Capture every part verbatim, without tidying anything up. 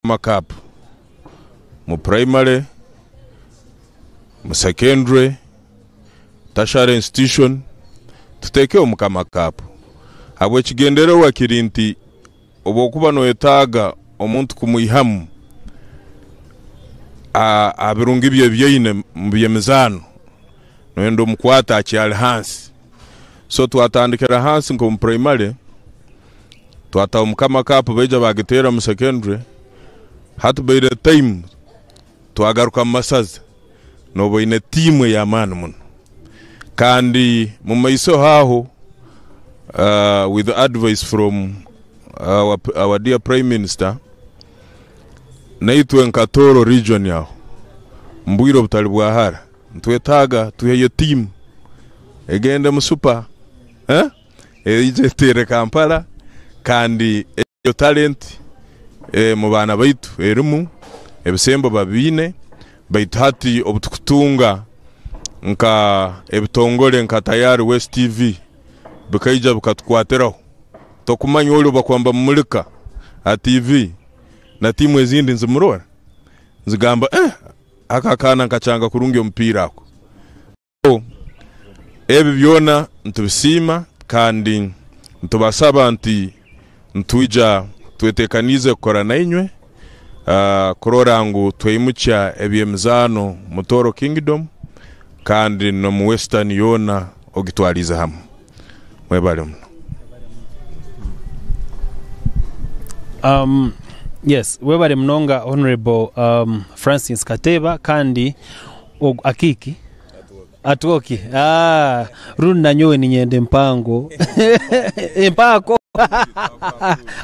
Mukama Cup. Mu primary, mu secondary, tertiary institution, tutekeho Mukama Cup. Habw'ekigendererwa kiri nti, obu okuba noyetaaga omuntu kumwihamu, a-, ha birungi bye byaine mu by'emizaano, noyenda omukwate akyali hansi. So, twatandikira hansi nk'omu primary, twataho Mukama Cup, baija bagiteera mu secondary. Hati by the time twagaruka mu masaza, noba oine tiimu ey'amaani muno. Kandi mu maiso aho, uh, with advice from our, our dear Prime Minister, naitwe nka Tooro region aho, mu bwire obutali bwa hara, nitwetaaga tuheyo tiimu egende mu Super, eh? Eije eteere Kampala, kandi eyo talent, eh, mu baana baitu erimu, ebisembo babiine, baitu hati obu tukutunga nka ebitongole nka Tayari West T V, bikaija bikatukwatiraho. Tokumanya oli obu bakuba nibamumulika ha T V, na tiimu ezindi nzimurora, nzigamba, "Eh, aka akaana nkacanga kurungi omupiira ako." Ebi byona nitubisiima kandi nitubasaba nti nitwija twetekaniize kukora na inywe, ah, kurora ngu twaimukya eby'emizaano mu Tooro Kingdom kandi n'omu Western yoona ogitwalize hamu. Mwebale muno. Um, yes, webale munonga, Honorable, um, Francis Kateeba, kandi og-, Akiiki? Atwoki. Ah, runu na nyowe ninyenda empango. Empango.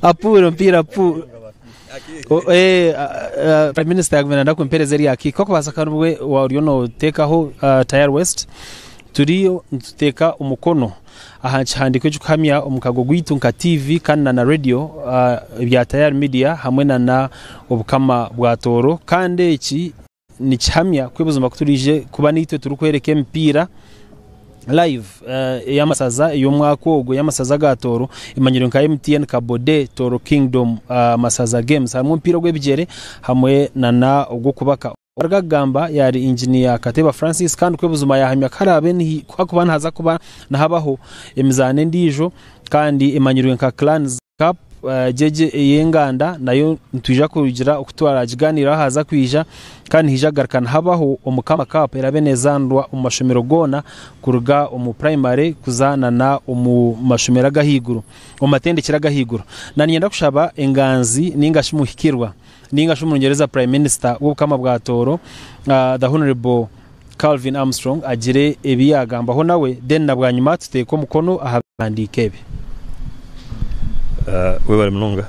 Apuro, mpira pu-, o, eh, ah, ah, Prime Minister yagumya nenda kumpereza eri Akiiki. Kokubaza kandi bwe wa-, oriyo notekaho, ah, Tayari West, turiyo nituteka omukono aha kihandiiko ekikuhamya omukago gwaitu nka T V kandi na, na radio, ah, ebya Tayari Media hamwe na, na obukama bwa Tooro. Kandi eki nikihamya kwebuza ngu turaije kuba naitwe turikwereka emipiira live, eh, ey'amasaza ey'omwaka ogu, ey'amasaza ga Tooro, emanyirwe nka M T N Kabode Tooro Kingdom, ah, Masaza Games. Harumu omupiira ogw'ebigyere hamwe na, na ogw'okubaka. Oruga kugamba yali Engineer Kateeba Francis, kandi kwebuza ngu yahamya ko harabe nihi-, hakuba nihaza kuba nihabaho emizaano endiijo, kandi emanyirwe nka Clans Cup, eh, egi ey'enganda, nayo nitwija kurugira oku twaragiganiiraho haza kwija, kandi nihaija kugaruka nihabaho Omukama Cup, erabe neezanirwa omu mashomero goona, kuruga omu primary kuzaana na omu mashomero agahaiguru, omu matendekero agahaiguru. Na ninyenda kushaba enganzi, ninga shi muhikirwa, ninga shi omu Rungereza Prime Minister w'Obukama bwa Tooro, ah, the Honorable Calvin Armstrong agire ebi yagambaho nawe, then na bwanyima tuteeke omukono aha bihandiiko ebi. Ah, webale munonga.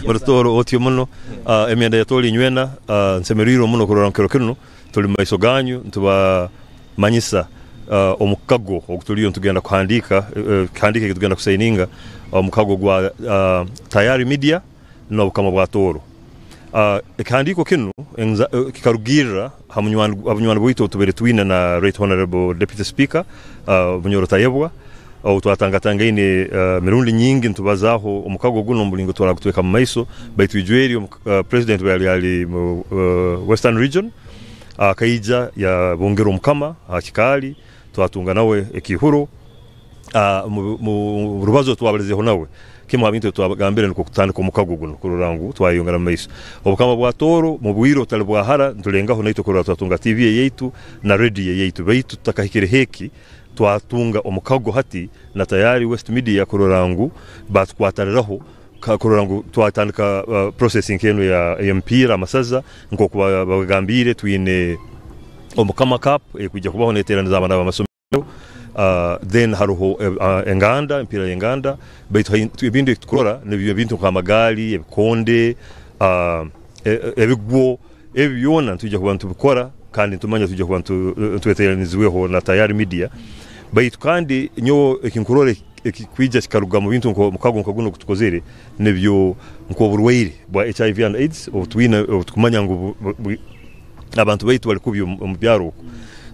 Muri Tooro otyo muno. Ah, emyenda ya Tooro inywena, ah, nsemereirwe muno kurora ngu kiro kinu tuli mu maiso ganyu, nitubamanyisa, ah, omukago ogu tuliyo nitugenda kuhandiika, eh, eh, kihandiiko eki tugenda kusayininga, omukago gwa, ah, Tayari Media, n'Obukama bwa Tooro. Ah, ekihandiiko kinu enza-, eh, kikarugirra ha munywani, ha bunywani bwaitu obu tubaire twine na Right Honorable Deputy Speaker, ah, Bunyoro Tayebwa, obu twatangatangaine, ah, mirundi nyingi nitubazaaho omukago gunu omu mulingo twaragutweka mu maiso, baitu ijweri omu-, ah, President obu yali ali mu, ah, Western Region, akaija yabongera Omukama ha kikaali, twatunga nawe ekiihuro, ah, mu, mu rubazo twabalizeho nawe, kimu ha bintu ebi twagambire nukwo kutandika omukago gunu, kurora ngu twayongera mu maiso. Obukama bwa Tooro, mu bwire obutali bwa hara, nitulengaho naitwe kurora twatunga T V eyaitu na radio eyaitu, baitu tutakahikire heki, twatunga omukago hati na Tayari West Media kurora ngu batukwataniraho, ka-, kurora ngu twatandika, ah, process nk'enu ya, ey'emipiira, amasaza, nk'oku ba-, bagambiire, twine Omukama Cup, ekwija kubaho neteraniza abaana b'amasomero. Ah, then haroho, eh, ah, enganda, emipiira y'enganda, baitu hai-, tu-, ebindi ebi tukurora nibyo ebintu nk'amagaali, ebikonde, ah, e-, e-, ebigwo, ebi byona nitwija kuba nitubikora, kandi nitumanya twija kuba nitu-, nitweteranizibweho na Tayari Media. Baitu kandi nyowe ekinkurora eki-, ekikwija kikaruga mu bintu nko-, mukago nka gunu ogutukozere, nibyo nk'oburwaire bwa H I V and AIDS, obu twine, obu tukumanya ngu bu-, bu-, bu-, abantu baitu bali kubi omu, omu byaro oku.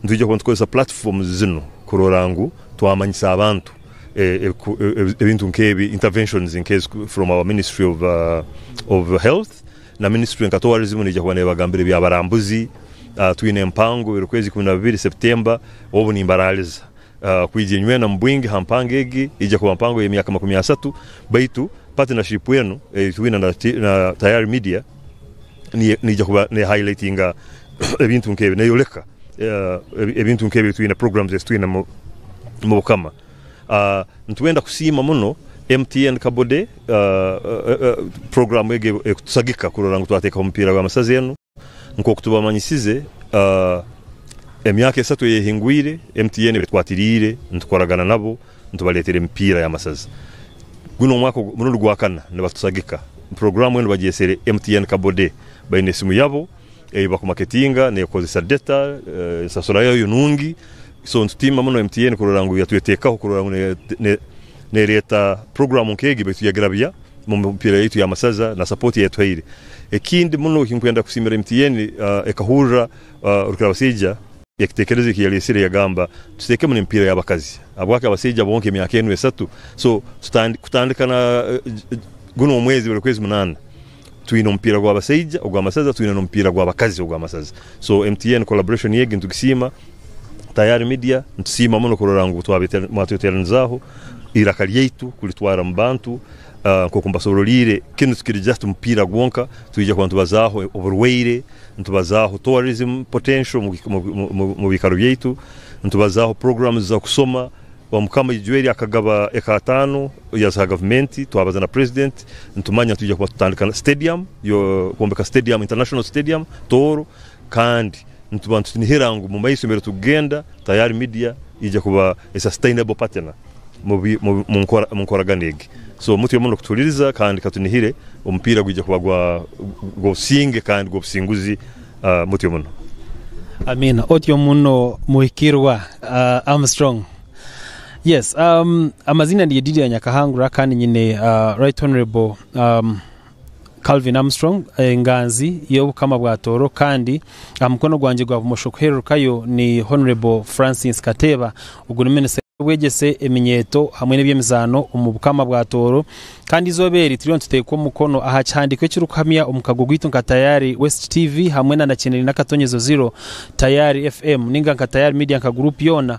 Nitwija kuba nitukozesa platforms zinu kurora ngu twamanyisa abantu eh, ebiku-, eh, eh, ebintu nk'ebi, interventions nk'ezi ku-, from our Ministry of, uh, of Health na Ministry nka Tourism, niija kuba nebagambira eby'abarambuzi. Ah, twine empango, buli kwezi ikumi na bibiri September, obu nimbaraaliza, ah, kwija inywena mu bwingi ha mpango egi, ija kuba mpango y'emyaka makumi asatu, baitu partnership enu, eh, twine na ti-, na Tayari Media, ni-, niija kuba ne highlightinga ebintu nk'ebi, neyoleka, eh, ebi-, ebintu nk'ebi twine, programs ezi twine mu, mu bukama. Ah, nitwenda kusiima muno M T N Kabode, ah, eh, eh, program egi ekutusagika kurora ngu twateekaho omupiira gw'amasaza enu. Nk'oku tubamanyisize, ah, emyaka esatu eyehingwire, M T N etukwatiriire, nitukoragana nabo, nitubaleetera emipiira y'amasaza. Gunu omwaka ogu-, murundi gwa kana nibatusagika. Puroguraamu enu bagyesere M T N Kabode. Baine esimu yabo, ei bakumaketinga, nekozesa data, eh, ensasura yayo nungi. So, nitutiima muno M T N kurora ngu yatwetekaho, kurora ngu ne-, ne-, nereeta puroguraamu nk'egi, baitu yagirabya mu mipiira yaitu y'amasaza na support eyatuhaire. Ekindi muno kinkwenda kusiimira M T N, ah, ekahurra, ah, Rukirabasaija, ekiteekerezo eki yalesire, yagamba, "Tuteekemu n'emipiira y'abakazi." Habwaki abasaija bonka emyaka enu esatu? So, tutandi-, kutandika na, eh, gunu omwezi, buli kwezi munaana, twine omupiira gw'abasaija ogw'amasaza, twine n'omupiira gw'abakazi ogw'amasaza. So, M T N collaboration egi nitugisiima. Tayari Media, nitusiima muno kurora ngu twabete-, mwatweteranizaaho iraka lyaitu kulitwara mu bantu. Ah, nk'oku mbasoboroliire, kinu tikiri just mupiira gwonka, twija kuba nitubazaaho oburwaire, nitubazaaho tourism potential mu, mu, mu, mu, mu biikaro byaitu, nitubazaaho programs za kusoma. Omukama Ijweri akagaba eka ataano ya za gavumenti, twabaza na president, nitumanya twija kuba tutandika na stadium, yo, kwombeka stadium, international stadium, Tooro, kandi nituba nitunihira ngu mu maiso mbere tukugenda, Tayari Media ija kuba a sustainable partner mu bi-, mu, mu nkora-, mu nkoragana egi. So, mutyo muno kutuhuliriza, kandi katunihire, omupiira gwija kuba gwa, gw'obusinge kandi gw'obusinguzi, ah, mutyo muno. Amiina. Otyo muno, muhikirwa, ah, Armstrong. Yes, um, amazina ndi Didier Nyakahangura, kandi nyine, ah, Right Honorable, um, Calvin Armstrong, enganzi y'obukama bwa Tooro, kandi aha mukono gwangye gwa bumosho kuhererukayo ni Honorable Francis Kateeba, ogu ni minisita w'obwegyese, eminyeeto hamwe n'eby'emizaano omu bukama bwa Tooro. Kandi izooba eri turiyo nituteeka omukono aha kihandiiko ekirukuhamya omukago gwaitu nka Tayari West T V hamwe na, na channel n'akatonyezo zero Tayari F M, ninga nka Tayari Media nka group yoona,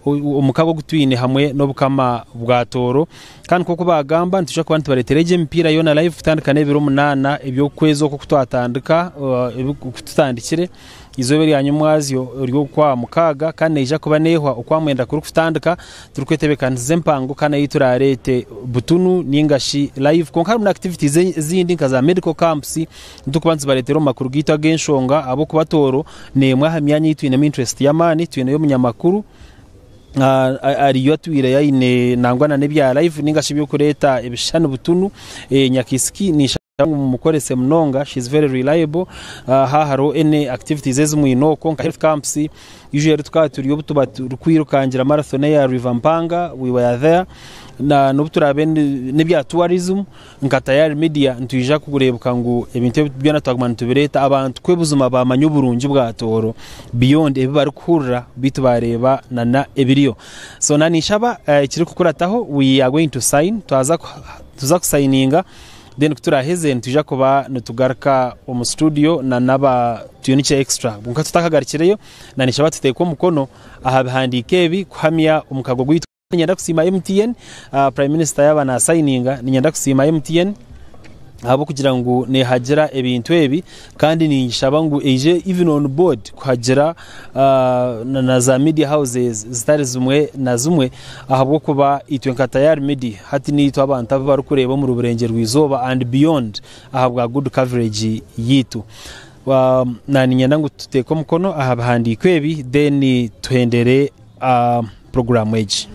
o-, omukago ogu twine hamwe n'obukama bwa Tooro. Kandi nk'oku bagamba, nitwija kuba nitubaletera egi emipiira yoona live kutandika n'ebiro munaana eby'okwezi oku kutwatandika, uh, ebi-, kututandikire. Izooba erya nyomwazyo ery'okwa mukaaga, kandi neija kuba neehwa okwa mwenda kurukutandika. Turukwetebekanisiza empango, kandi nayo turaleete butunu, ninga shi live. Kwonka harumu na activities e-, ezindi nka za medical camps, nitukuba nitubaletera omu makuru gaitu ag'enshonga, habwokuba Tooro n'emwe aha myanya ei twinemu interest y'amaani. Twineyo omunyamakuru, ah, a-, aliyo atwire aine nangwa na n'ebya live, ninga shi eby'okuleeta ebishushani butunu, eh, Nyakaisiki, ninshaba ngu mumukorese munonga, she is very reliable. Ah, ha hariho any activities ezi mwine okwo, nka health camps, usually tukaba turiyo obu tuba turukwirukangira marathon eya River Mpanga, we were there. Na, n'obu turabe ni-, n'ebya tourism, nka Tayari Media, nitwija kureebeka ngu ebintu ebi byona twaguma nitubireeta, abantu kwe buzima bamanya oburungi bwa Tooro, beyond ebi barikuhurra, baitu bareeba na, na ebiriyo. So, na ninshaba, eh, ekirikukurataho, we are going to sign, twaza ku-, tuza kusayininga, then kuturaheze, nitwija kuba nitugaruka omu studio na, naba Tuyonikye Extra. Kwonka tutakagarukireyo, na ninshaba tuteeke omukono aha bihandiiko ebi kuhamya omukago gwaitu. Ninyenda kusiima M T N, ah, Prime Minister yaba nasayininga, ninyenda kusiima M T N habw'okugira ngu nehagira ebintu ebi, kandi ninshaba ngu eije even on board kuhagira, ah, na, na za media houses zitari zimwe na zimwe, ahabw'okuba itwe nka Tayari Media, hati niitwe abantu abu barikureeba omuri Burengyerwa-izooba and beyond, ahabwa good coverage yaitu. Ah, na ninyenda ngu tuteeke omukono aha bihandiiko ebi, then tuhendere ah, puroguraamu egi.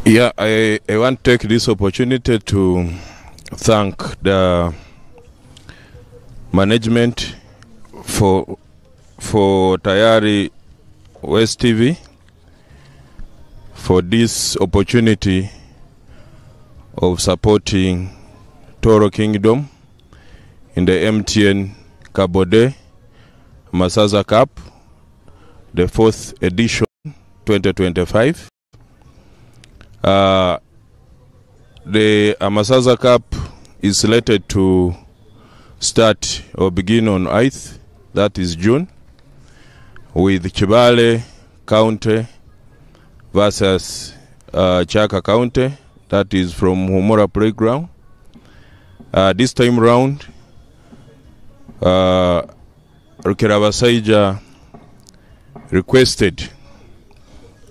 Yeah, I, I want to take this opportunity to thank the management for, for Tayari West T V for this opportunity of supporting Toro Kingdom in the M T N Kabode Masaza Cup, the fourth edition, twenty twenty-five. Uh, the Amasaza Cup is slated to start or begin on eighth, that is June, with Kibale County versus, uh, Kyaka County, that is from Humura Playground. Uh, this time round, uh, Rukirabasaija requested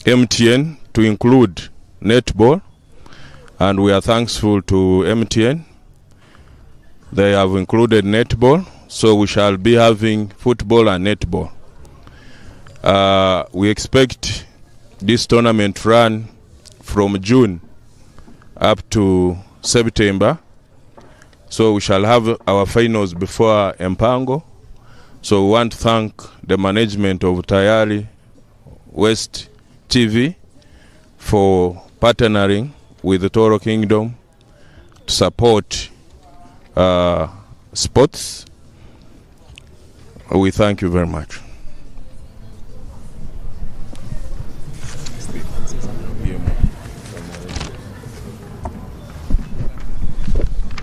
M T N to include netball, and we are thankful to M T N. They have included netball, so we shall be having football and netball. Uh, we expect this tournament run from June up to September. So we shall have our finals before Empango. So we want to thank the management of Tayari West T V for partnering with the Toro Kingdom to support, uh, sports. We thank you very much.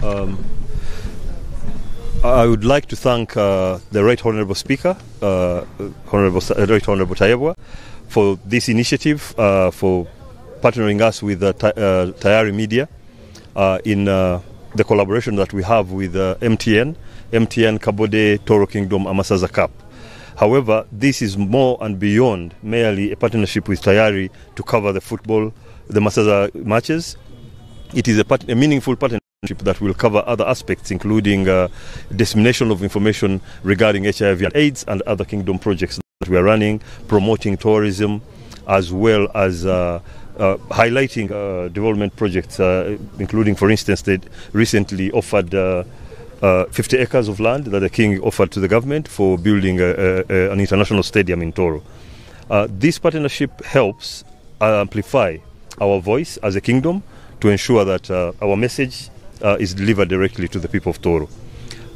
Um, I would like to thank, uh, the Right Honorable Speaker, uh, Honorable Sa-, Right Honorable Tayebwa, for this initiative, uh, for partnering us with, uh, Ti-, uh, Tayari Media, uh, in, uh, the collaboration that we have with, uh, M T N, M T N Kabode Toro Kingdom Amasaza Cup. However, this is more and beyond merely a partnership with Tayari to cover the football, the Masaza matches. It is a part-, a meaningful partnership that will cover other aspects, including, uh, dissemination of information regarding H I V and AIDS and other kingdom projects that we are running, promoting tourism, as well as, uh, uh, highlighting, uh, development projects, uh, including, for instance, the recently offered, uh, uh, fifty acres of land that the king offered to the government for building a, a, a, an international stadium in Toro. Uh, this partnership helps, uh, amplify our voice as a kingdom to ensure that, uh, our message, uh, is delivered directly to the people of Toro.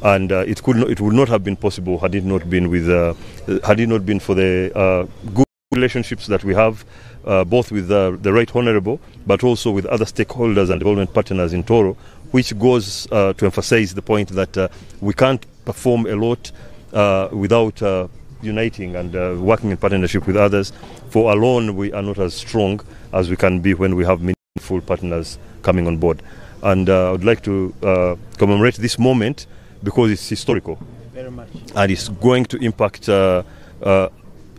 And, uh, it could not, it would not have been possible had it not been with, uh, had it not been for the, uh, good relationships that we have, uh, both with the, the Right Honorable, but also with other stakeholders and development partners in Toro, which goes, uh, to emphasize the point that, uh, we can't perform a lot, uh, without, uh, uniting and, uh, working in partnership with others. For alone, we are not as strong as we can be when we have meaningful partners coming on board. And, uh, I would like to, uh, commemorate this moment because it's historical. Very much. And it's going to impact, uh, uh,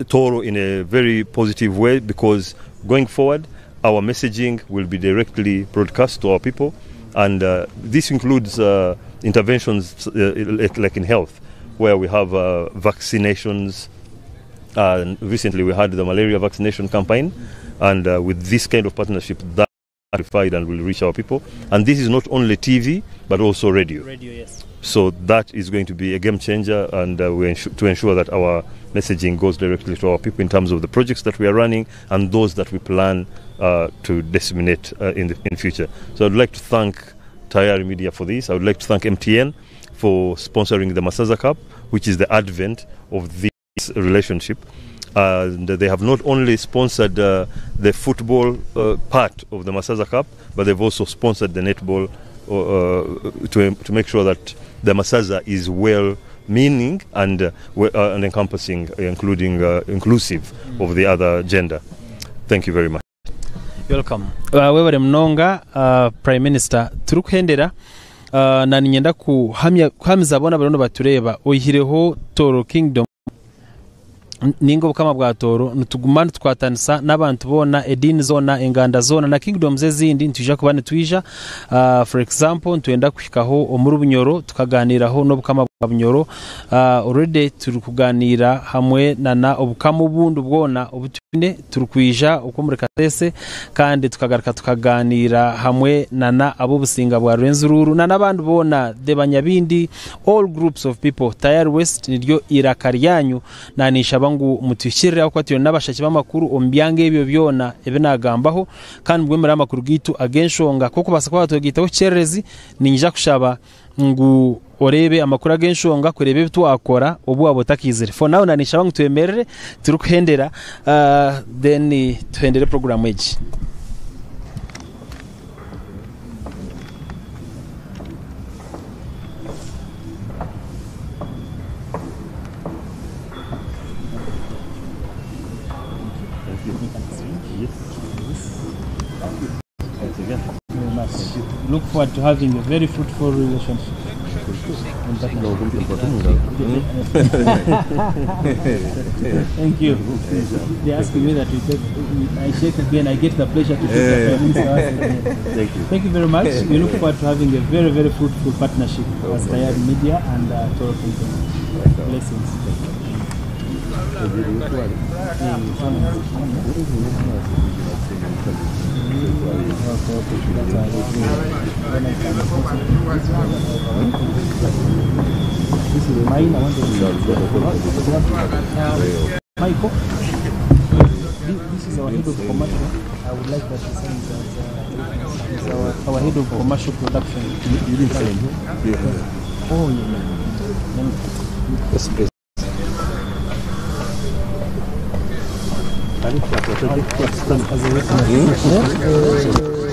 Toro in a very positive way, because going forward, our messaging will be directly broadcast to our people, and, uh, this includes, uh, interventions, uh, like, like in health, where we have, uh, vaccinations. Uh, and recently, we had the malaria vaccination campaign, and, uh, with this kind of partnership, that amplified and will reach our people. And this is not only T V, but also radio. Radio, yes. So that is going to be a game changer, and, uh, we ensu-, to ensure that our messaging goes directly to our people in terms of the projects that we are running and those that we plan, uh, to disseminate, uh, in the, in future. So I'd like to thank Tayari Media for this. I would like to thank M T N for sponsoring the Masaza Cup, which is the advent of this relationship. And they have not only sponsored, uh, the football, uh, part of the Masaza Cup, but they've also sponsored the netball, uh, uh, to, to make sure that the Masaza is well meaning and, uh, we-, uh, and encompassing, including, uh, inclusive of the other gender. Thank you very much. Welcome. Uh, webale munonga, uh, Prime Minister. Turukuhendera, uh, na ninyenda kuhamya, kuhamiza boona bariyo nibatureeba. Oihireho Toro Kingdom, n-, ninga obukama bwa Toro, nituguma nitukwatanisa n'abantu boona, ediini zoona, enganda zoona, na kingdoms ezindi, nitwija kuba nitwija. Uh, for example, nitwenda kuhikaho omuri Bunyoro, tukaganiraho n'obukama bwa Bunyoro. Uh, already turi kuganira hamwe na, na obukama obundi bwona obu Turukwija okw'omuli Kasese, kandi tukagaruka tukaganiira hamwe na, na ab'obusinga bwa Rwenzururu, na n'abandi boona, the Banyabindi, all groups of people. Tayari West niryo iraka lyanyu, na ninshaba ngu mutuhikirire, habwokuba twine n'abashaki b'amakuru omu byanga ebyo byona ebi nagambaho, kandi mugwemere amakuru gaitu ag'enshonga. Kokubaasa kuba batwegaitaho kikyererezi, ninyija kushaba ngu oreebe amakuru ag'enshonga, kureeba ebi twakora obu waba otakaizire. For now, na ninshaba ngu twemerere, turukuhendera, ah, then, eh, tuhendere program egi. Very much. Look forward to having a very fruitful relationship. Thank you. They asked me that we take, I shake again. I get the pleasure to shake the Prime Minister once again. Thank you. Thank you very much. We look forward to having a very, very fruitful partnership as Tayari Media and, uh, Toro Content. Blessings. This is mine. I want to Michael, thi-, this is our head of commercial. I would like that he signs as, uh, he's our, our head of commercial production. You, you didn't sign here? Yeah. Oh, yeah, yeah. Yes, yes. As a witness.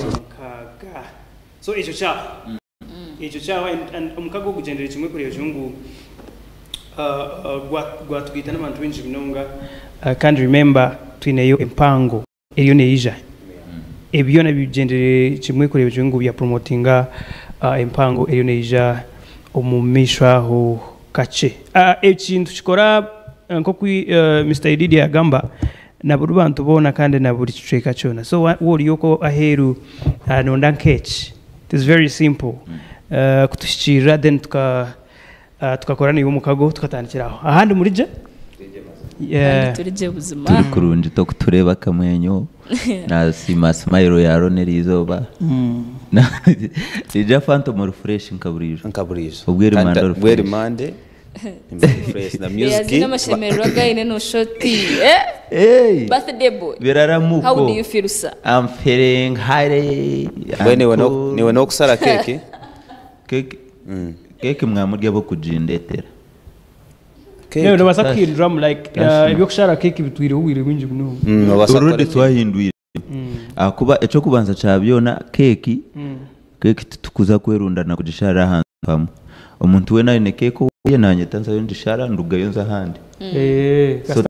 Nkaaga. So, ekyo kyaha. Ekyo kyaha, and, and omukago ogugendere kimwe kureba ngu, uh, uh, gwa-, gwatugaita n'abantu baingi munonga. Uh, kandi remember, twineyo empango eriyo neija. Ebi byona bigendere kimwe kureba ngu bya promotinga, uh, empango eriyo neija omu maisho aho kakye. Uh, ekintu kikora, uh, nk'oku, uh, Mister Ididi yagamba, na buli bantu boona kandi na buli kicweka kyona. So, wa-, woli oko aheeru, ah, nonda nk'eki. It is very simple. Ah, kutuhikirra, then tuka-, ah, tukakora naiwe omukago, tukatandikira aho. Ahandi muli gye? Yeah. Kandi tuli gye buzima. Tuli kurungi, tokutureeba kamwenyo. Nasiima smile ya Ronnie eri izooba. Na, ija Phantom refresh nka buriijo. Nka buriijo. Obweri Kandi Monday ta-, bweri refresh. Monday. Fresh na music. Yazina amashemererwa gaine no shoti, eh? Hey! Birthday boy. Biraramuko. How do you feel, sir? I'm feeling high. Bwe niwe no-, niwe n'okusara keke? Keke? Mm. Keke mwamulya bo kugindetera. Keke? Nawe nobasa kuhinduramu, like, uh, ebyokusara keke bitwireho obwire bwingi muno. Mm, nobasa kukora ki? Already twahindwire. Mm. Ahakuba ekyokubanza kya byona, keeki, mm, keeki titukuza kwerunda na kugisharra ahantu hamu. Omuntu weena aine keeki owuye, nanyeta nzayo ngisharra, ndugayo nza ahandi. Mm. Eh, so,